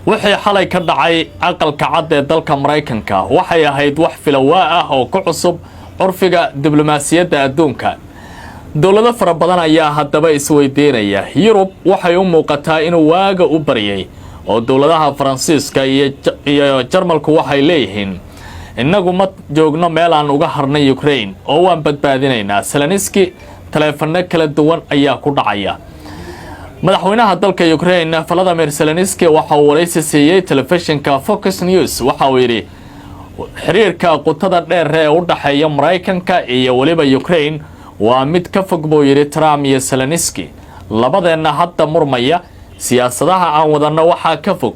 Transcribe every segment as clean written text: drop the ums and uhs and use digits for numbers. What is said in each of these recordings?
Wixii xalay ka dhacay Aqalka Cad ee dalka Maraykanka waxay ahayd wax filawaa ah oo ku cusub curfiga diblomaasiyadda adduunka. Dowlado fara badan ayaa haddaba isweydiinaya. Yurub waxay u muuqataa inuu waaga u baryay, oo dowladaha Faransiiska iyo Jarmalku waxay leeyihiin: "Innagu ma joogno meel aan uga harnay Ukraine oo waan badbaadinaynaa." Zelenski taleefano kala duwan ayaa ku dhacaya. Madaxweynaha dalka Ukraine, Volodymyr Zelenski, waxa uu waraysi siiyey telefishinka Fox News. Waxa uu yidhi xiriirka qutada dheer ee u dhexeeya Maraykanka iyo weliba Ukraine waa mid ka fog, buu yidhi, Trump iyo Zelenski. Labadeenna hadda murmaya, siyaasadaha aan wadanno waxaa ka fog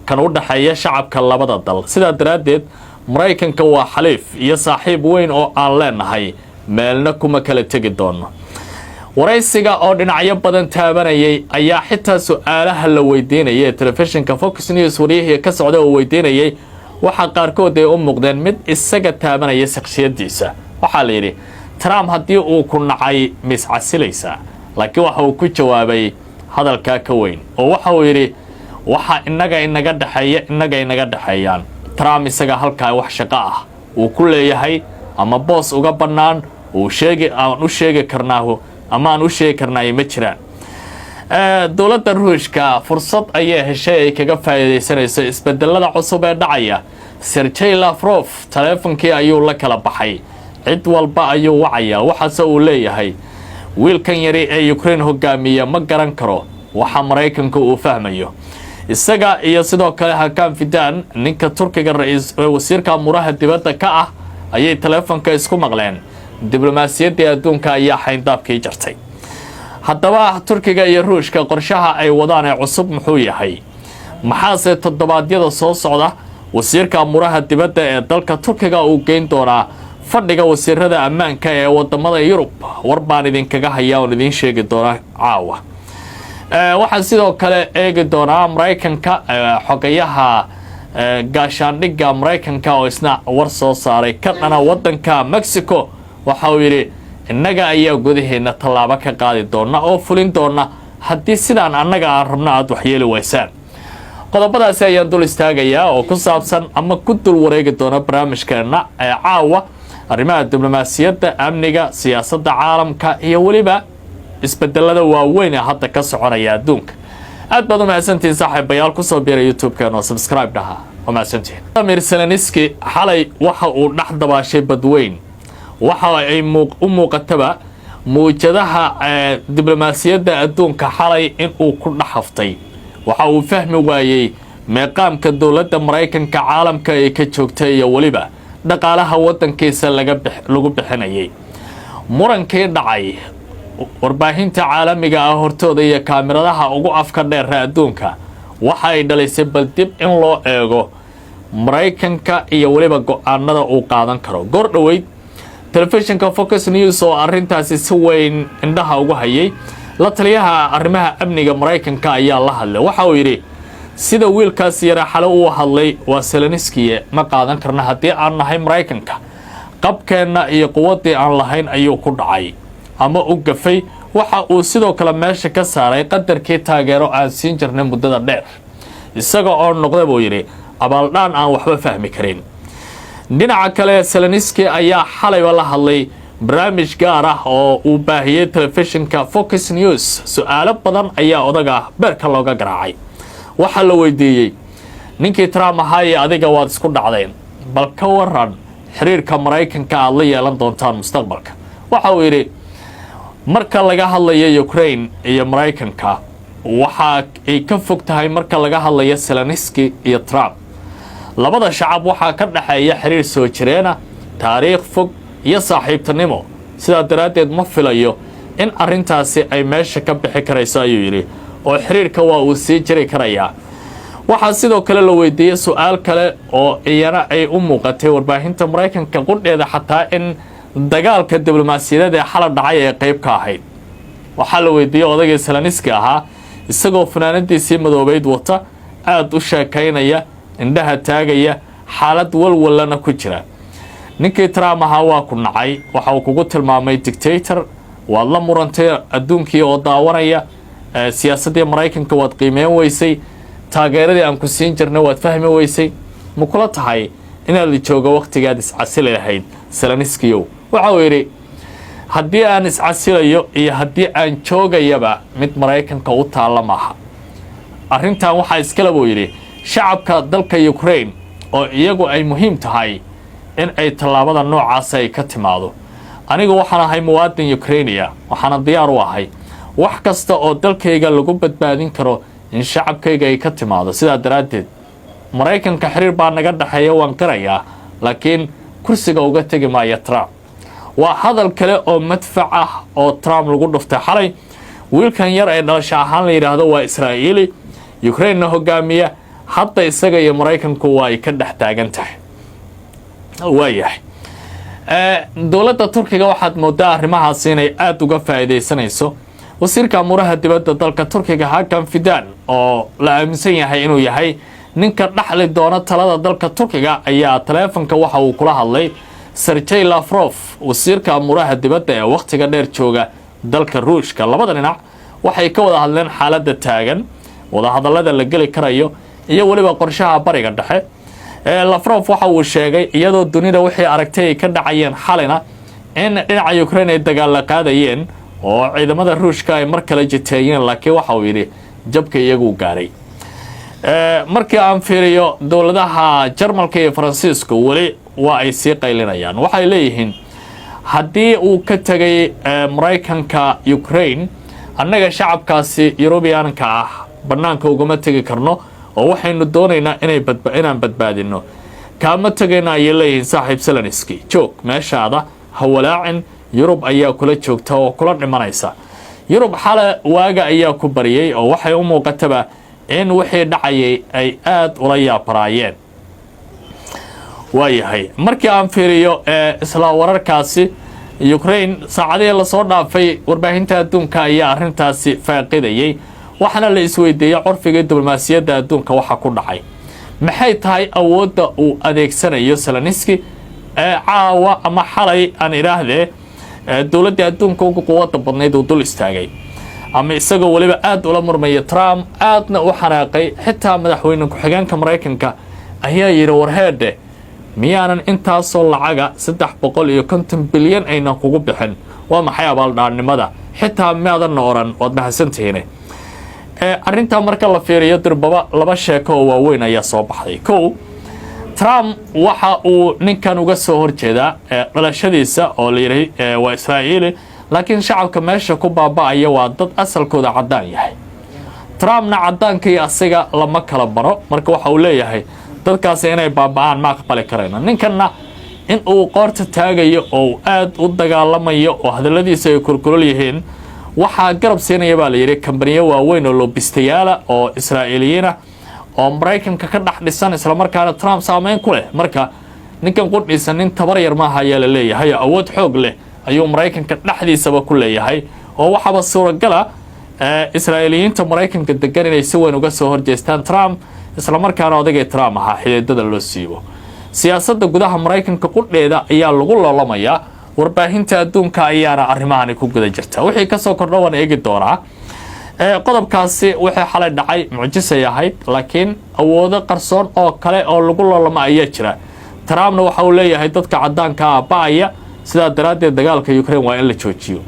kan u dhexeeya shacabka labada dal. Sidaa daraaddeed, Maraykanka waa xaliif iyo saaxiib weyn oo aan leenahay, meelna kuma kala tegi doono. Waraysiga oo dhinacyo badan taabanayay ayaa xitaa su-aalaha la weydiinayay ee telefishinka Fox News waryihii ka socda oo weydiinayay waxaa qaarkood ay u muuqdeen mid isaga taabanaya shakhsiyadiisa. Waxaa la yidhi: "Trump haddii uu ku nacay, ma iscasilaysaa?" Laakiin waxa uu ku jawaabay hadalkaa ka weyn, oo waxa uu yidhi: "Waxa innaga inaga dhexeeya innaga inaga dhexeeyaan. Trump isaga halkaa wax shaqo ah uu ku leeyahay ama boos uga bannaan uu sheegi aan u sheegi karnaahu ama aan u sheegi karnaayo ma jiraan." Dowladda Ruushka fursad ayay heshay ay kaga faa'iidaysanayso isbedelada cusub ee dhacaya. Sergey Lavrov taleefonkii ayuu la kala baxay, cid walba ayuu wacayaa. Waxaase uu leeyahay wiilkan yari ee Ukraine hogaamiya ma garan karo waxa Maraykanka uu fahmayo. Isaga iyo sidoo kale Hakan Fidan, ninka Turkiga wasiirka amuuraha dibadda ka ah, ayay taleefonka isku maqleen. Diblomaasiyaddii adduunka ayaa xayndaabkii jartay. Haddaba, Turkiga iyo Ruushka qorshaha ay wadaan ee cusub muxuu yahay? Maxaase toddobaadyada soo socda wasiirka amuuraha dibadda ee dalka Turkiga uu geyn doonaa fadhiga wasiirada ammaanka ee wadamada Yurub? War baan idinkaga hayaa oon idiin sheegi doonaa caawa. Waxaan sidoo kale eegi doonaa Maraykanka, xogayaha gaashaandhigga Maraykanka oo isna war soo saaray ka dhana wadanka Mexico. Waxa uu yidhi: "Innaga ayaa gudaheena tallaabo ka qaadi doona oo fulin doona haddii sidaan annaga aan rabno aada waxyeeli waysaan." Qodobadaasi ayaan dul istaagayaa oo ku saabsan ama ku dul wareegi doona barnaamijkeena ee caawa: arrimaha diblomaasiyadda, amniga, siyaasadda caalamka iyo weliba isbedelada waaweyn ee hadda ka soconaya adduunka. Aad baad u mahadsantihiin, saaxiibayaal. Kusoo biira YouTube-keen oo subscribe dhaha. Waa mahadsantihiin. Amir Zelenski xalay waxa uu dhex dabaashay badweyn. Waxa ay u muuqataba muujadaha diblomaasiyadda adduunka xalay inuu ku dhex haftay. Waxa uu fahmi waayey meeqaamka dowladda Maraykanka caalamka ay ka joogtay iyo weliba dhaqaalaha waddankiisa lagu bixinayay. Murankii dhacay warbaahinta caalamiga ah hortooda iyo kaamiradaha ugu afka dheera adduunka waxa ay dhalisay bal dib in loo eego Maraykanka iyo weliba go-aanada uu qaadan karo. Goor dhoweyd telefishinka Fox News oo arrintaasi si weyn indhaha ugu hayay, la taliyaha arrimaha amniga Maraykanka ayaa la hadlay. Waxa uu yidhi: "Sida wiilkaas yara xale uu hadlay, waa Zelenskiye, ma qaadan karna haddii aan nahay Maraykanka. Qabkeenna iyo quwaddii aan lahayn ayuu ku dhacay ama u gafay. Waxa uu sidoo kale meesha ka saaray qadarkii taageero aan siin jirnay muddada dheer, isaga oo noqda," buu yidhi, "abaaldhaan aan waxba fahmi karin." Dhinaca kale, Zelenski ayaa xalayba la hadlay barnaamij gaar ah oo uu baahiyey telefishinka Fox News. Su-aalo badan ayaa odaga beerka looga garaacay. Waxaa la weydiiyey: "Ninkii Trump ahaa iyo adiga waad isku dhacdeen, bal ka waran xiriirka Maraykanka aada la yeelan doontaan mustaqbalka?" Waxa uu yidhi: "Marka laga hadlayo Ukraine iyo Maraykanka, waxa ay ka fog tahay marka laga hadlayo Zelenski iyo Trump. Labada shacab waxaa ka dhexeeya xiriir soo jireena, taariikh fog iyo saaxiibtinimo. Sidaa daraaddeed, ma filayo in arrintaasi ay meesha ka bixi karayso," ayuu yidhi, "oo xiriirka waa uu sii jiri karayaa." Waxaa sidoo kale la weydiiyey su-aal kale oo iyana ay u muuqatay warbaahinta Maraykanka qudheeda xataa in dagaalka diblomaasiyadeed ee xala dhacay ee qayb ka ahayd. Waxaa la weydiiyey odaygii Zelenski ahaa, isagoo funaanadiisii madoobeyd wata, aada u sheekaynaya, indhaha taagaya, xaalad walwallana ku jira: "Ninkii Trump ahaa waa ku nacay, waxa uu kugu tilmaamay dictator, waad la murantay adduunkii oo daawanaya, siyaasaddii Maraykanka waad qiimeyn weysay." Taageeradii aan ku siin jirna waad fahmi weysay. Ma kula tahay inaad la joogo wakhtigaad iscasili lahayd, Zelenskiyow? Waxa uu yidhi, haddii aan iscasilayo iyo haddii aan joogayaba mid Maraykanka u taalla maaha. Arrintan waxaa iskale, buu yidhi, shacabka dalka Ukraine oo iyagu ay muhiim tahay in ay tallaabada noocaasi ay ka timaado. Anigu waxaan ahay muwaadin Ukrainiya, waxaana diyaar u ahay wax kasta oo dalkayga lagu badbaadin karo in shacabkayga ay ka timaado. Sidaa daraaddeed, Maraykanka xiriir baa naga dhexeeya, waan qirayaa, laakiin kursiga uga tegi maaya Trump. Waa hadal kale oo madfac ah oo Trump lagu dhuftay xalay. Wiilkan yar ee dhalasho ahaan la yidhaahdo waa Israa'iili, Ukrainena hogaamiya, hadda isaga iyo Maraykanku waa ay ka dhex taagan tahay. Waayahay, dowladda Turkiga waxaad moodaa arrimahaasi inay aada uga faa'iidaysanayso. Wasiirka amuuraha dibadda dalka Turkiga, Hakan Fidan, oo la aaminsan yahay inuu yahay ninka dhaxli doona talada dalka Turkiga, ayaa taleefonka waxa uu kula hadlay Sergey Lavrov, wasiirka amuuraha dibadda ee wakhtiga dheer jooga dalka Ruushka. Labada dhinac waxay ka wada hadleen xaaladda taagan, wadahadallada la geli karayo iyo weliba qorshaha Bariga Dhexe. Lavrov waxa uu sheegay, iyadoo dunida wixii aragtay ay ka dhacayeen xalina, in dhinaca Ukraine ay dagaalla qaadayeen oo ciidamada Ruushka ay mar kale jiteeyeen, laakiin waxa uu yidhi jabka iyaguu gaaray. Markii aan fiiriyo dowladaha Jarmalka iyo Faransiisku, weli waa ay sii qaylinayaan. Waxay leeyihiin, haddii uu ka tegay Maraykanka Ukraine, annaga shacabkaasi Yurubiyaanka ah bannaanka ugama tegi karno oo waxaynu doonaynaa inaan badbaadino. Kaama tegayna, ayay leeyihiin. Saaxiib Zelenski, joog meeshaada, ha walaacin, Yurub ayaa kula joogta oo kula dhimanaysa. Yurub xale waaga ayaa ku bariyey oo waxay u muuqataba in wixii dhacayay ay aada ula yaabaraayeen. Waayahay, markii aan fiiriyo isla wararkaasi Ukraine, saacadihii lasoo dhaafay warbaahinta adduunka ayaa arrintaasi faaqidayay, waxaana la isweydiiyey curfigii diblomaasiyadda adduunka waxa ku dhacay. Maxay tahay awoodda uu adeegsanayo Zelenski ee caawa ama xalay aan idhaahdee dowladdii adduunka ugu quwadda badnayd uu dul istaagay, ama isagoo weliba aada ula murmaya Trump, aadna u xanaaqay? Xitaa madaxweyne ku-xigeenka Maraykanka ayaa yidhi, warheedhe, miyaanan intaasoo lacaga, 350 bilyan, aynan kugu bixin? Waa maxay abaaldhaannimada? Xitaa maadanna oran waad mahadsantihiine. Arrintaa marka la fiiriyo, dirbaba laba sheeko oo waaweyn ayaa soo baxday. Kow, Trump waxa uu ninkan uga soo horjeedaa dhalashadiisa oo la yidhi waa Israa'iili, laakiin shacabka meesha ku baaba'aya waa dad asalkooda caddaan yahay. Trumpna caddaanka iyo asiga lama kala baro. Marka waxa uu leeyahay, dadkaasi inay baaba'aan ma aqbali karayno. Ninkanna in uu qoorta taagayo oo uu aada u dagaalamayo oo hadalladiisa ay kulkulol yihiin, waxaa garab siinaya, baa la yidhi, kambaniyo waaweyn oo loobistayaala oo Israa'iiliyiina oo Maraykanka ka dhex dhisan, islamarkaana Trump saameyn ku leh. Marka ninkan qudhiisa nin tabar yar maaha ayaa la leeyahay, oo awood xoog leh ayuu Maraykanka dhexdiisaba ku leeyahay, oo waxaaba suuragala Israa'iiliyiinta Maraykanka degan inay si weyn uga soo horjeestaan Trump, islamarkaana odagay Trump ahaa xidiidada loo siibo. Siyaasadda gudaha Maraykanka qudheeda ayaa lagu loolamayaa, warbaahinta adduunka ayaana arrimahani ku guda jirta. Wixii kasoo kordho waan eegi doonaa. Qodobkaasi wixii xalay dhacay mucjisay ahayd, laakiin awoodo qarsoon oo kale oo lagu loolamo ayaa jira. Trumpna waxa uu leeyahay dadka caddaanka ah ba'aya, sidaa daraaddeed dagaalka Ukraine waa in la joojiyo.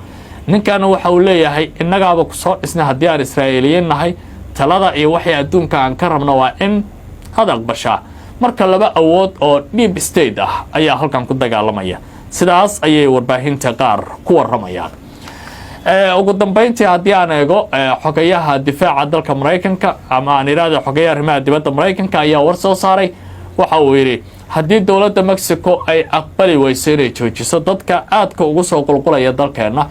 Ninkana waxa uu leeyahay, innagaaba kusoo dhisnay haddii aan Israa'iiliyiin nahay, talada iyo waxay adduunka aan ka rabno waa in had aqbashaa. Marka laba awood oo deep state ah ayaa halkan ku dagaalamaya, sidaas ayay warbaahinta qaar ku warramayaan. Ugu dambeyntii, haddii aan eego xogayaha difaaca dalka Maraykanka, ama aan idhaahda xogayaha arrimaha dibadda Maraykanka, ayaa war soo saaray. Waxa uu yidhi, haddii dowladda Mexico ay aqbali weyso inay joojiso dadka aadka ugu soo qulqulaya dalkeenna,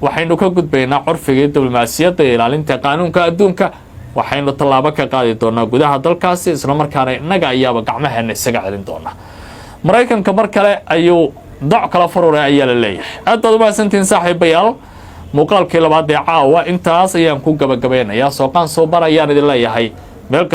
waxaynu ka gudbaynaa curfigii diblomaasiyadda iyo ilaalinta qaanuunka adduunka. Waxaynu tallaabo ka qaadi doonaa gudaha dalkaasi, islamarkaana innaga ayaaba gacmaheena isaga celin doonaa. Maraykanka mar kale ayuu doc kala faruuray ayaa la leeyahay. Aad baad umahadsantihiin, saaxiibayaal. Muuqaalkii labaad ee caawa intaas ayaan ku gabagabeynayaa. Sooqaan suuban ayaan idin leeyahay meel.